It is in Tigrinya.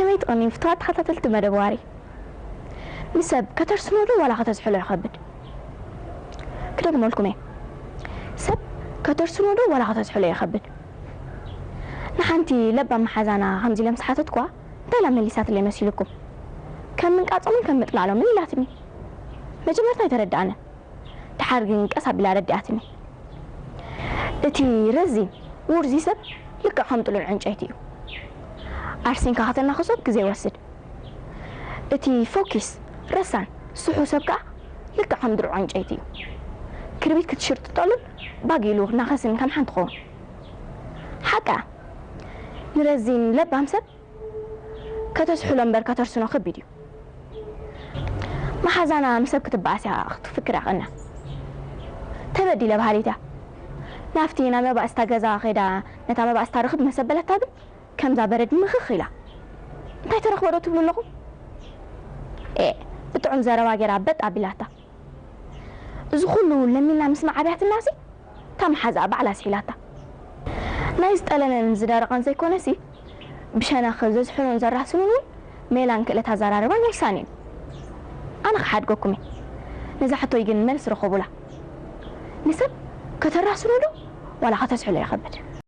ከመይ ትቕኒ ፍትዋት ተኸታተልቲ መደብ ዋሪ? ንሰብ ከተርስኖ ዶ ዋላ ከተዝሕሎ ይኸብድ? ክደግመልኩም እየ። ሰብ ከተርስኖ ዶ ዋላ ከተዝሕሎ ይኸብድ? ንሓንቲ ለባም መሓዛና ከምዚ ኢለ ምስ ሓተትኳ እንታይ ኢላ መሊሳትለይ መሲልኩም? ከም ምንቃጾምን ከም ምጥላሎምን ኢላትኒ። መጀመርታ ኣይተረድኣንን። ደሓር ግን ቀስ ኣቢላ ኣረዲኣትኒ። እቲ ረዚን ውርዚ ሰብ ልክዕ ከም ጥሉል ዕንጨይቲ እዩ። ኣርሲንካ ከተናኽሶ ግዜ ይወስድ። እቲ ፎኪስ ረሳን ስሑ ሰብ ከኣ ልክዕ ከም ድርዑ ዕንጨይቲ እዩ። ክርቢት ክትሽርጥጠሉን ባጊሉ ናኸስን ከም ሓንቲ ኸውን። ሓቃ ንረዚን ለባም ሰብ ከተስሕሎ እምበር ከተርስኖ ከቢድ እዩ። መሓዛና ምስ ሰብ ክትበኣስ እያ ክትፍክር ያቐና። ተበዲለ በሃሊት እያ። ናብቲ ናብ መባእስታ ገዛ ኸይዳ ነታ መባእስታ ርኽብ መሰበለታ ግን ከምዛ በረድ ምኽኽ ኢላ። እንታይ ተረኽቦ ዶ ትብሉ ኣለኹም? ኤ ብጥዑም ዘረባ ገይራ በጥ ኣቢላታ። እዚ ኩሉ ለሚና ምስ መዓብያትናሲ እታ መሓዛኣ ባዕላ ስሒላታ። ናይ ዝጠለለን ዝደረቐን ዘይኮነሲ ብሸነኽ ዘዝሕሉን ዘራስኑን እውን ሜላን ክእለት ኣዘራርባን ወሳኒ እዩ። ኣነ ክሓድገኩም እየ። ነዛ ሕቶይ ግን መልሲ ርኸቡላ። ንሰብ ከተራስኑ ዶ ዋላ ከተስሕሎ ይኸብድ?